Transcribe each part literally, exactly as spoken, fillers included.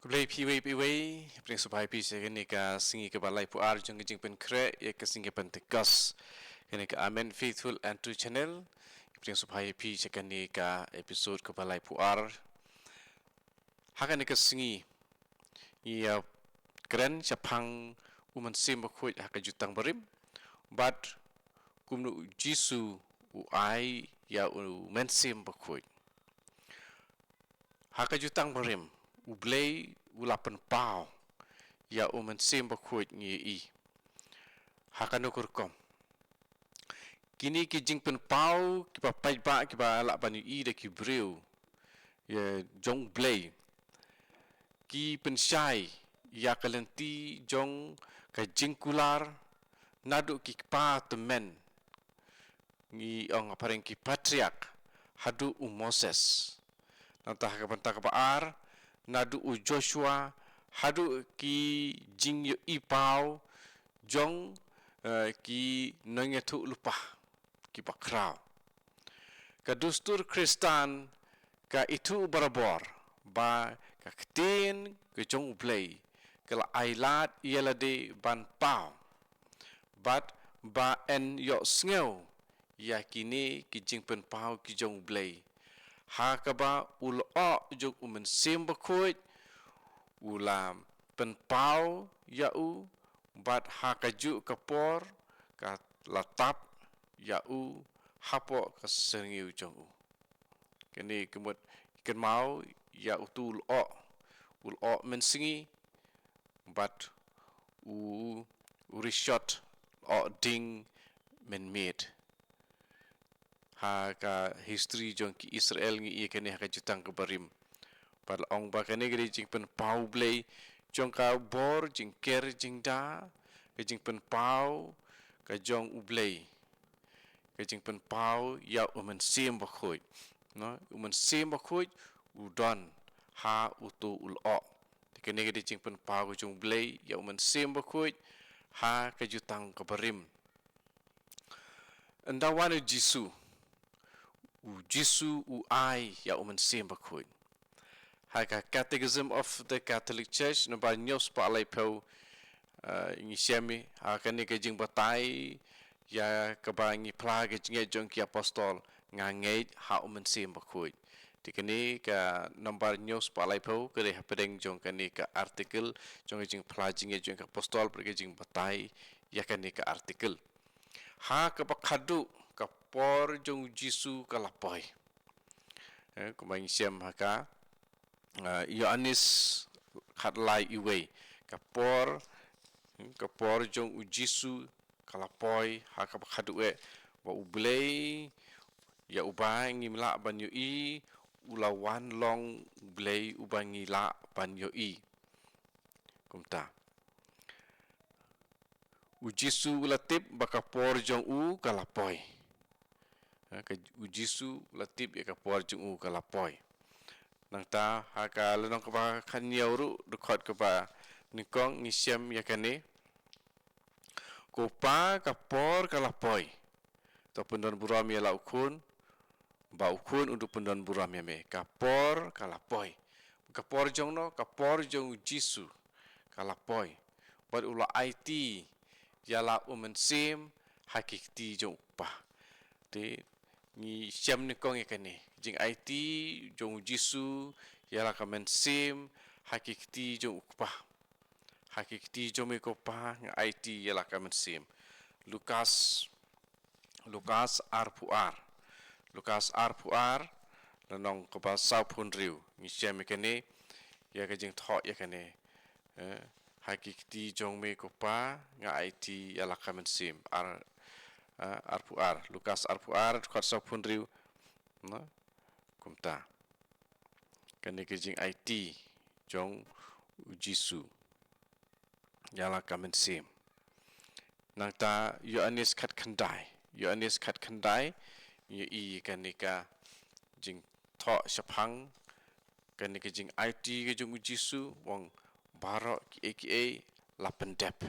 Khublei phi iwei pa iwei, pdiang sngewbha ïa phi sha kane ka sngi kaba laiphew ar jong ka jingpynkhreh ïa ka sngi Pentecost. Kane ka Amen Faithful and True Channel, pdiang sngewbha ïa phi sha kane ka episode kaba laiphew ar. Ha kane ka sngi, ïa kren shaphang u Mynsiem Bakhuid ha ka Jutang Barim, bad kumno u Jisu u ai ïa u Mynsiem Bakhuid. Ha ka Jutang Barim, U Blei u la pynpaw ïa u Mynsiem Bakhuid ngi ïohi. Ha kano ka rukom? Kine ki jingpynpaw kiba paidbah kiba lah ban ïohi da ki briew ïa jong U Blei, ki pynshai ïa ka lynti jong ka jingkular naduh ki kpa tymmen, ngi ong ha phareng ki patriarch, haduh u Moses. Nangta ha ka bynta kaba ar, naduh u Joshua, haduh ki jingïohi paw jong, eh, ki nongïathuhlypa kiba khraw. Ka dustur Khristan ka ithuh barabor ba ka ktien ka jong U Blei ka la ailad ïa lade ban paw bad ba yn ïohsngew ïa kine ki jingpynpaw ki jong U Blei. Ha kaba u lyoh jong u Mynsiem Bakhuid u la pynpaw ïa u, bad ha kajuh ka por ka la tap ïa u hapoh ka syrngiew jong u. Kane ka mut kynmaw ïa uto u lyoh, u lyoh mynsngi, bad u, u rishot lyoh ding mynmiet. Ha ka history jong ki Israel ngi ïohi kane ha ka Jutang ka Barim. Bad la ong ba kane ka dei jingpynpaw U Blei jong ka bor jingker jingda, ka jingpynpaw ka jong U Blei, ka jingpynpaw ïa u Mynsiem Bakhuid. No, u Mynsiem Bakhuid u don ha uto u lyoh. Te kane ka dei jingpynpaw ka jong U Blei ïa u Mynsiem Bakhuid ha ka Jutang ka Barim. Ynda wan u Jisu, u Jisu u ai ïa u Mynsiem Bakhuid. Ha ka Catechism of the Catholic Church, nombar hynñiew spah laiphew, eh, ngi shem, ha kane ka jingbatai ïa kaba ngi phla ka jingngeit jong ki apostol, nga ngeit ha u Mynsiem Bakhuid. Te kane ka nombar hynñiew spah laiphew ka dei hapdeng jong kane ka article jong ka jingphla jingngeit jong ki apostol, bad ka jingbatai ïa kane ka article. Ha kaba khadduh ka por jong u Jisu ka la poi. Eh, kumba ngi shem ha ka, eh, Ïoannis khatlai iwei. Ka por, hmm, ka por jong u Jisu ka la poi, ha kaba khadduh eh, ba U Blei ïa uba ngim lah ban ïohi u la wan long U Blei uba ngi lah ban ïohi. Kumta. U Jisu u la tip ba ka por jong u ka la poi. Ha, ka, u Jisu u la tip ïa ka por jong u ka la poi. Nangta ha ka lynnong kaba khathynñiew ruh, dkhot kaba nyngkong ngi shem ïa kane. Ko Pa, ka por ka la poi. To pyndonburom ïa la u Khun, ba u Khun un da pyndonburom ïa me. Ka por ka la poi. Ka por jong no, ka por jong u Jisu ka la poi. Bad u la aiti ïa la u Mynsiem ha ki kti jong u Kpa. Te ngi shem nyngkong ïa kane. Jingaiti jong u Jisu ïa la ka Mynsiem ha ki kti jong u Kpa. Ha ki kti jong me ko Pa nga aiti ïa la ka Mynsiem. Lukas, Lukas arphew ar. Lukas arphew ar, lynnong kaba sawphew hynriew. Ngi shem ïa kane, ïa ka jingthoh ïa kane. Eh, ha ki kti jong me ko Pa nga aiti ïa la ka Mynsiem. Ar, eh, arphew ar. Lukas arphew ar, dkhot sawphew hynriew. Na, kumta. Kane ka jingaiti jong u Jisu ïa la ka Mynsiem. Nangta Ïoannis khatkhyndai. Ïoannis khatkhyndai, ngi ïohi kane ka jingthoh shaphang kane ka jingaiti ka jong u Jisu, u ong baroh kiei kiei la pyndep.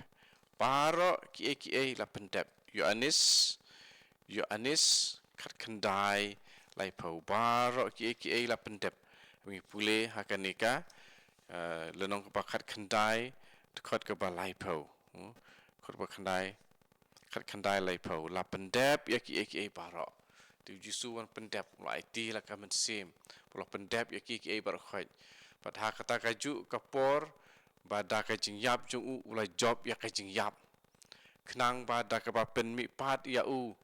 Baroh kiei kiei la pyndep. Ïoannis, Ïoannis khatkhyndai laiphew, baroh kiei kiei la pyndep. Ngi pule ha kane ka Eh, lynnong kaba khatkhyndai, dkhot kaba laiphew. Hmm? Dkhot ba khyndai, khatkhyndai laiphew. La pyndep ïa kiei kiei baroh. Te u Jisu u wan pyndep, u la aiti la ka mynsiem. U la pyndep ïa kiei kiei baroh khoit. Bad ha kata kajuh ka por, ba da ka jingïap jong u, u la jop ïa ka jingïap. Khnang ba da kaba pynmihpat ïa u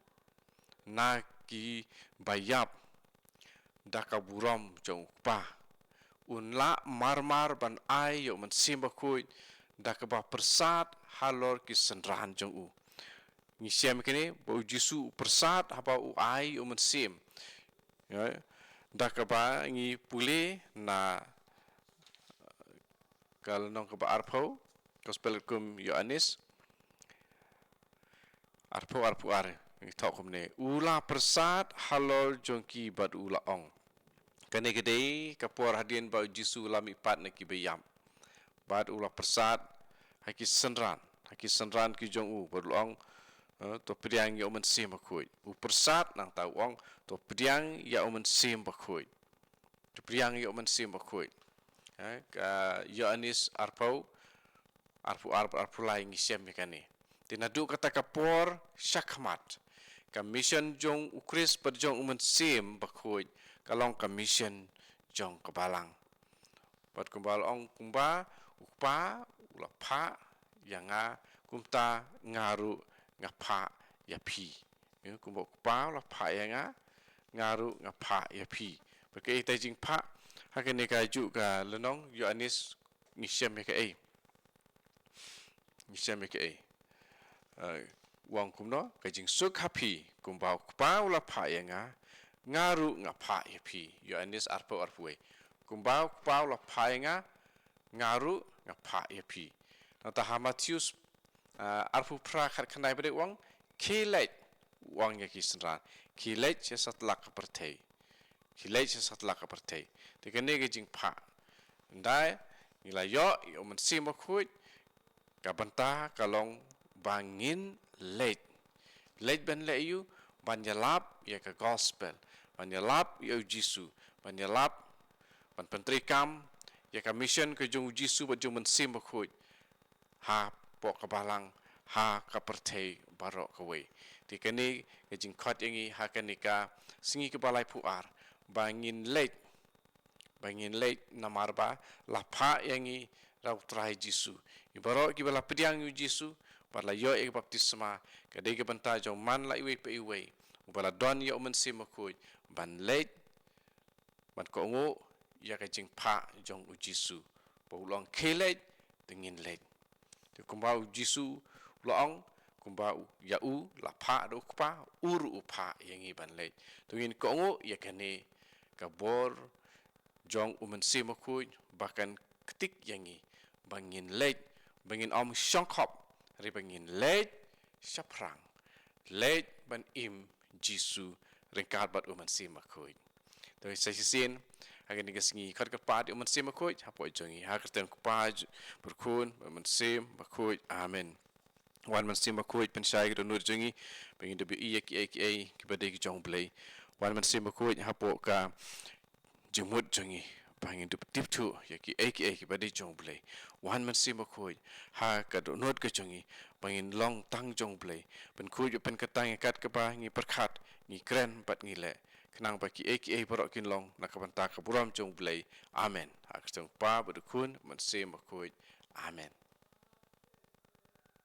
na kiba ïap da ka burom jong u Kpa, un lah marmar ban ai ïa u Mynsiem Bakhuid da kaba pyrsad halor ki synran jong u. Ngi shem kane ba u Jisu u pyrsad haba u ai ïa u Mynsiem. Ïa, da kaba ngi pule na ka lynnong kaba arphew, Gospel kum Ïoannis, arphew, arphew ar, ngi thoh kumne: U la pyrsad halor jong ki bad u la ong. Kane ka dei ka por hadien ba u Jisu u la mihpat na kiba ïap. Bad u la pyrsad ha ki synran, ha ki synran ki jong u, bad u la ong, eh, to pdiang ïa u Mynsiem Bakhuid. U pyrsad nangta u ong, to pdiang ïa u Mynsiem Bakhuid. To pdiang ïa u Mynsiem Bakhuid. Eh, ka Ïoannis arphew, arphew ar, arphew lai ngi shem ïa kane. Te naduh kata ka por shakhmat, ka mission jong u Khrist bad jong u Mynsiem Bakhuid ka long ka mission jong ka Balang. Bad kumba la ong, kumba u Kpa u la phah ïa nga, kumta nga ruh nga phah ïa phi. Ïa, kumba u Kpa u la phah ïa nga, nga ruh nga phah ïa phi. Bad kaei kata jingphah, ha kane kajuh ka lynnong Ïoannis ngi shem ïa kaei. Ngi shem ïa kaei. Eh, u ong kumno, ka jingsuk ha phi, kumba u Kpa u la phah ïa nga, nga ruh nga phah ïa phi. Ïoannis arphew, arphew wei. Kumba u Kpa u la phah ïa nga, nga ruh nga phah ïa phi. Nangta ha Mathaios, ah, arphew phra khatkhyndai ba dei u ong, khie leit, u ong ïa ki synran, khie leit sha satlak ka pyrthei. Khie leit sha satlak ka pyrthei. Te kane ka jingphah. Hyndai, ngi la ïoh ïa u Mynsiem Bakhuid, ka bynta ka long ba ngin leit. Leit ban leh aïu? Ban ïalap ïa ka gospel, ban ïalap ïa u Jisu, ban ïalap, ban pyntreikam ïa ka mission ka jong u Jisu bad jong u Mynsiem Bakhuid hapoh ka Balang, ha ka pyrthei baroh kawei. Te kane ka jingkhot ïa ngi ha kane ka sngi kaba laiphew ar, ba ngin leit, ba ngin leit namar ba la phah ïa ngi da u Trai Jisu. Ïa baroh kiba la pdiang ïa u Jisu bad la ïoh ïa ka baptisma, ka dei ka bynta jong man la iwei pa iwei uba la don ïa u Mynsiem Bakhuid ban leit, ban kohnguh ïa ka jingphah jong u Jisu. Ba u la ong khie leit, te ngin leit. Te kumba u Jisu u la ong, kumba u, ïa u la phah da u Kpa, u ruh u phah ïa ngi ban leit. Te ngin kohnguh ïa kane ka bor jong u Mynsiem Bakhuid ba kan ktik ïa ngi ba ngin leit, ba ngin ym shongkhop, hynrei ba ngin leit shaphrang, leit ban im Jisu ryngkat bad u Mynsiem Bakhuid. Te sa shisien, ha kane ka sngi khot kyrpad ïa u Mynsiem Bakhuid hapoh jong ngi. Ha ka kyrteng u Kpa, bad u Khun, bad u Mynsiem Bakhuid. Amen. Wan Mynsiem Bakhuid, pynshai ka dohnud jong ngi, ba ngin da ïohi ïa kiei kiei kiba dei ki jong u Blei. Wan Mynsiem Bakhuid, hapoh ka jingmut jong ngi, ba ngin da tip thuh ïa kiei kiei kiba dei jong u Blei. Wan Mynsiem Bakhuid, ha ka dohnud ka jong ngi, ba ngin long tang jong u Blei. Pynkhuid bad pynkyntang ïa kat kaba ngi pyrkhat, ngi kren bad ngi leh, khnang ba kiei kiei baroh kin long na ka bynta ka burom jong u Blei. Amen. Ha ka kyrteng u Kpa, bad u Khun, Mynsiem Bakhuid. Amen.